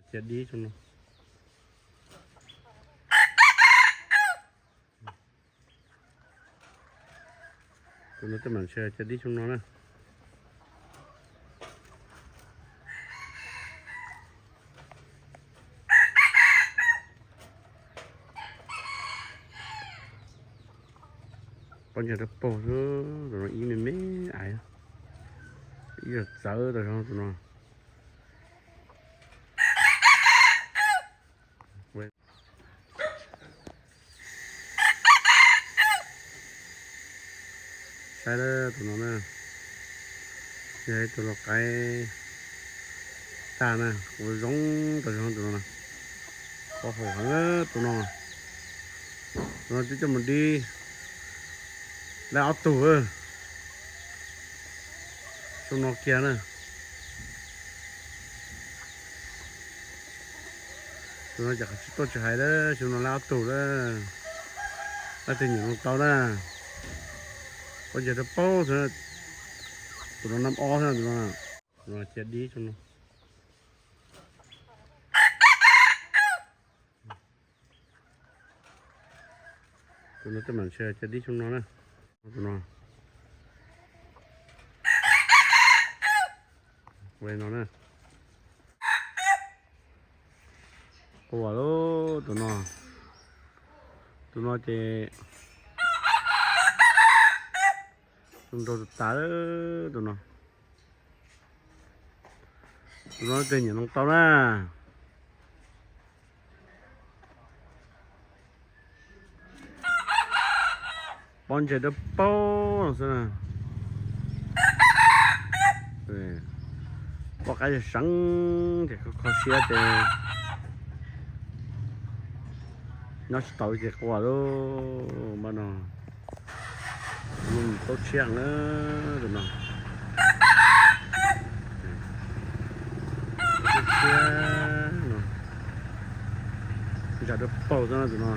Cia dib xyoo no. Tus no tej mam ntshai cia dib xyoo no na. Pob ntseg dawb paug xwb, tus no ib me me aiv, ib yam txawv tas zog tus no. Saib tus no na, yog ib tug lau qaib tag na, ua zoo tas zog tus no na. Qab hau heev tus no. Tus no twb coj mus dib lab ob tug xyoo no kiag na. Tus no ces qhov tsis tuaj tsis hais lawm, xyoo no lab ob tug lawm. Leej twg nyiam no tau na. Pob ntseg dawb paug xwb, tus no nab ob xwb tus no. Tus no cia dib xyoo no. Tus no tej mam ntshai cia dib xyoo no na. Tus no, no na. Qua lub tus no, tus no ces nrau tas tas tus no. Tus no tej nyiam no tau na. Pob ntseg dawb paug no xwb na. Poj qaib seev ces kho siab ces nyob tsis tau ces qua lub npab no. Taub tshiab heev na tus no. Taub tshiab no, ntsa dawb paug xwb na tus no.